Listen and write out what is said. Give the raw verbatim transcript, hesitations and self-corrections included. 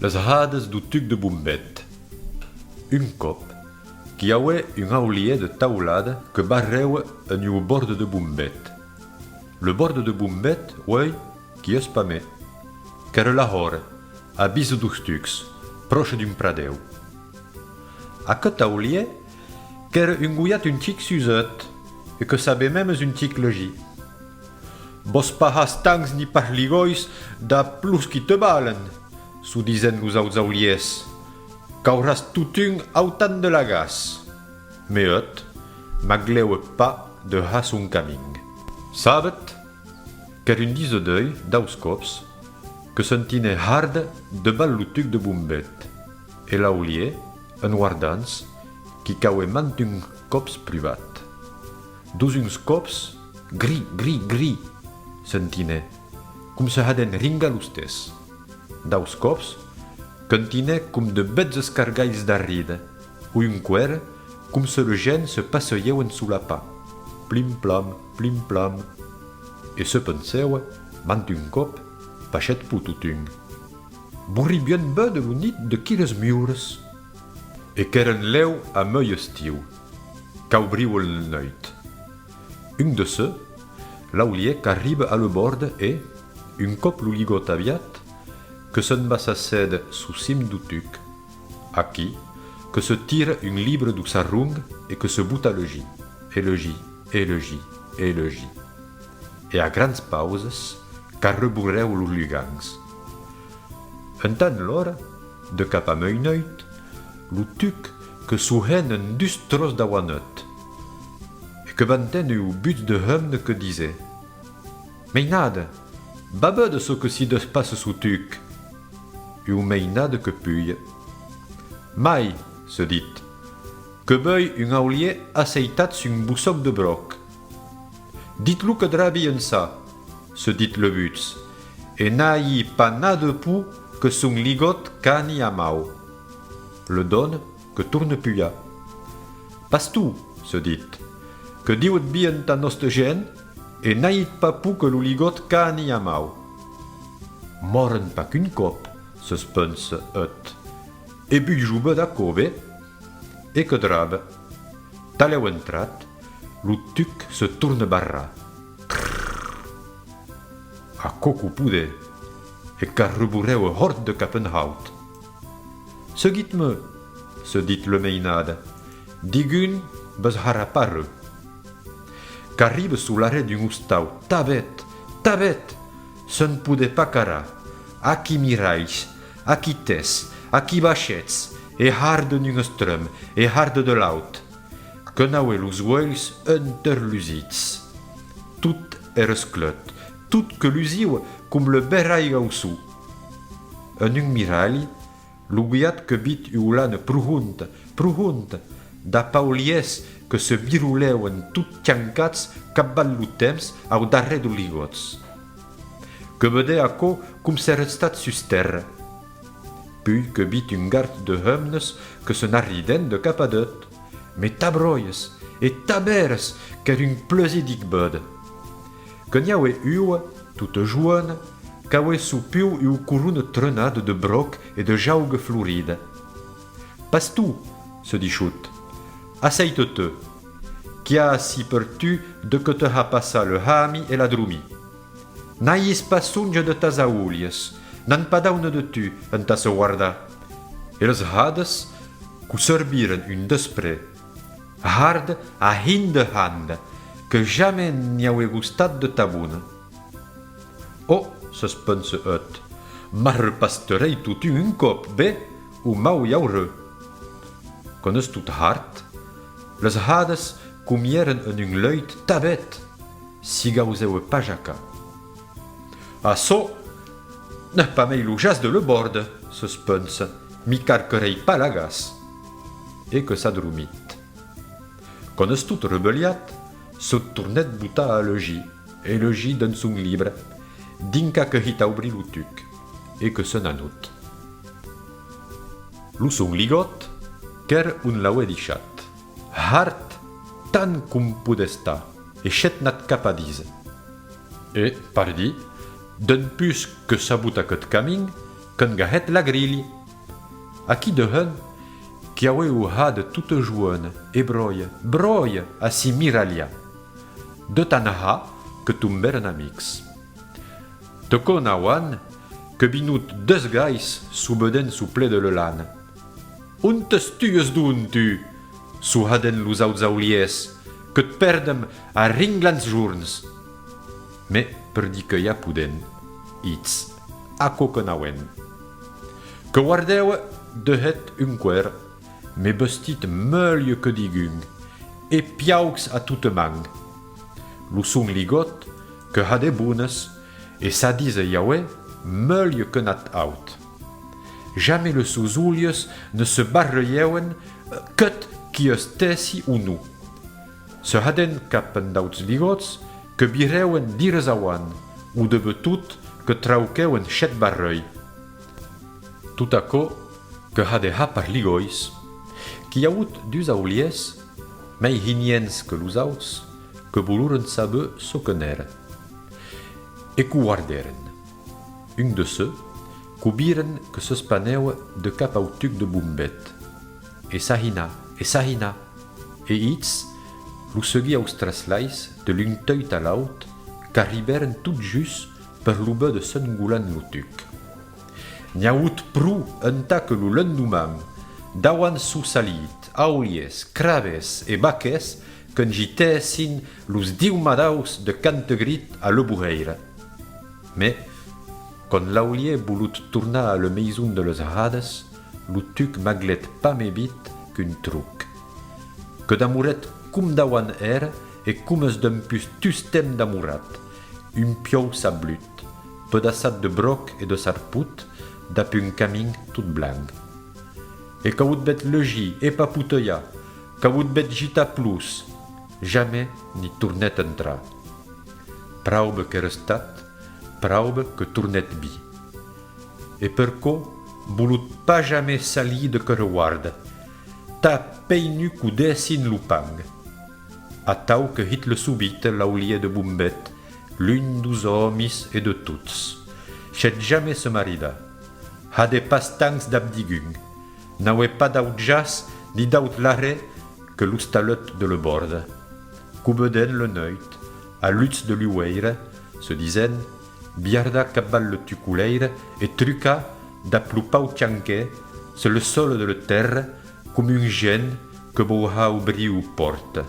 Las hadas deu tuc de Bombet. Un còp, qu'i avè un aulièr de taulada que barrèva en ua bòrda de Bombet. Le bòrda de Bombet, uei, qu'i es pas mei. Qu'èra lahòra, a bisa deus tucs, pròche d'un pradèu. Aqueth aulièr qu'èra un gojat un chic suset e que sabè mèmes un chic legir. Vòs pas har estancs ni pas ligòis dab los qui te balen, çò disèn los auts aulièrs, qu'auràs totun autant de lagàs. Mès eth m'aglèva pas de har son camin. Sabetz qu'èra un disa d'uei, daus còps, que s'entinè hard devath lo tuc de Bombet, e l'aulièr, en guardant-se, qu'i cauè mantun còps pruvat. Deus uns còps, gri, gri, gri, s'entinè, com se hadèn ringar los tès. Daus còps, qu'entinè com de bèths escargalhs d'arrida, o un cuèr, com se le gent se passejavan suu lapà. Plim plam, plim plam. E se pensèva, mantun còp, pachèt pus totun. Vorrí bien véder lo nid de quilhas miures. E qu'èran lèu a mei estiu, qu'aubriva le nueit. Un de se, l'aulièr qu'arriba a le bòrda e, un còp lo ligòt aviat, que se'n va s'assèder suu cim deu tuc. Aquí, que se tira un libre deu sarrong e que se bota a legir, e legir, e legir, e legir. E a grans pausas, qu'arreborèva los lugangs. Entant l'ora, de cap a mei nueit, lo tuc que sohèn en dus tròç dauant eth, e que ventèn ua votz de hemna que disè: Mainada, va véder çò que s'i despassa suu tuc. Ua mainada que puja. Mai, se dit, que vei un aulièr asseitat sus un bossòc de bròc. Ditz-lo que drabi ençà, se dit le votz, e n'aji pas nada pur que son ligòt qu'ani amau. Le dona que torna pujar. Pastor, se dit, que diu eth bien tà nòsta gent, e n'ajatz pas pur que lo ligòt qu'ani amau. Mòren pas qu'un còp, se pensa eth, e votz jo véder aquò, be? E que draba. Talèu entrat, lo tuc se torna barrar. Trrr. Aquò qu'o podè, e qu'arreborèva hòrt de cap en haut. Seguitz-me, se dit le mainada, digun vos harà pas re. Qu'arriba suu larèr d'un ostau, tabèth, tabèth, se'n podè pas carar, aquí miralhs, aquí tès, aquí vaishèths, e hard d'un estrem, e hard de l'aut, que n'avè los uelhs enterlusits. Tot èra esclet, tot que lusiva com le berralh gauçon. En un miralh, lo gojat que votz ua lana prohonda, prohonda, dab aulièrs que se virolèvan tot chancats capvath lo temps au darrèr deus ligòts. Que vedè aquò com s'èra estat sus tèrra. Puei que votz un gard de hemnas que se n'arridèn de cap a deut, mes tan bròias e tan bèras qu'èra un plesir d'ic véder. Que n'i avè ua, tota joena, qu'avè suu peu ua corona trenada de bròc e de jauga florida. Pastor, se dishot, asseita-te, qu'i a ací per tu de qué te har passar le hami e la dromir. N'ajis pas sonja de tas aulhas, n'an pas dauna de tu entà se guardar. E las hadas qu'o serviren un desprè, hard a hinde handa, que jamès n'i avè gostat de tan bona. Ò, se pensa eth, m'arrepasterèi totun un còp, be, o mau i aurè. Quan estot hard, las hadas com i èran en un leit tan bèth, s'i gausèva pas jacar. Açò n'es pas mei lo jaç de le bòrda, se pensa, m'i carcarèi pas lagàs. E que s'adromit. Quan estot revelhat, se tornèt botar a legir, e legir dens son libre, dinca que hit aubrir lo tuc, e que se n'anot. Lo son ligòt, qu'èra on l'avè dishat, hard tant com podè estar, e shet nat cap a disa. E, pardí, dempús que sabot aqueth camin, Qu'an gahet la grilha. Aquí dehens, qu'i aué ua hada tota joena e bròia, bròia a s'i miralhar. De tant har que tombèren amics. De cò enauant, que vinut dus gais s'o vedèn s'o pleder le lana. Ontes tues donc, tu? S'o hadèn los auts aulièrs, que't pèrdem a ringlants jorns. Mes per dir que ja podèn, its, aquò que n'auèn. Que guardève dehet un cuèr, mes vestit melhor que digun, e piaucs a tota man. Lo son ligòt que hadè bones e s'adisè i aué melhor que nat aut. Jamai les sos ulhes ne se barrelhèuen, que't qu'i estèssi o non. Se hadèn cap en d'auts ligòts que virèuen dires auant, o de betot que trauquèuen shet barrelh. Tot aquò que hadè har per ligòis, qu'i avut dus aulièrs, mei hiniens que los auts, que voloren saber çò que n'èra. E qu'o guardèren. Un de se, qu'o viren que s'espanève de cap au tuc de Bombet. E s'ahinà, e s'ahinà. E its, lo seguí aus traslais de l'un teuit a l'aut, qu'arribèren tot just per lo veder s'engolant lo tuc. N'i avut pro entà que lo lendoman, dauant sou salit, aulièrs, crabèrs e vaquèrs que'n gitèssin los diu madaus de Cantegrit a le Bohèira. Mes, quand l'aulièr volut tornar a le maison de les hadas, lo tuc maglèt pas mei vit qu'un troc. Que damorèt com dauant èra e com es dempús tustemps damorat, un piau sablut, pedaçat de bròc e de sarput, dab un camin tot blanc. E qu'avut bèth legir e papotejar, qu'avut bèth gitar plors, jamai n'i tornèt entrar. Praube qu'èra estat, praube que tornèt vir. E per quò volut pas jamai salir de quera guarda, tà pei nu qu'o dèssin lo pan. Atau que hit le subite l'aulièr de Bombet, lun deus òmis e de tots. Shet jamai se maridar. Hadè pas tancs dab digun. N'auè pas d'aut jaç ni d'aut larè que l'ostalet de le bòrda. Qu'o vedèn le nueit, a lutz de lueira, se disèn, viardar capvath le tuc o l'èira e trucar dab lo pauc qu'anquè se le sòle de le tèrra com un gent que vòu har obrir ua pòrta.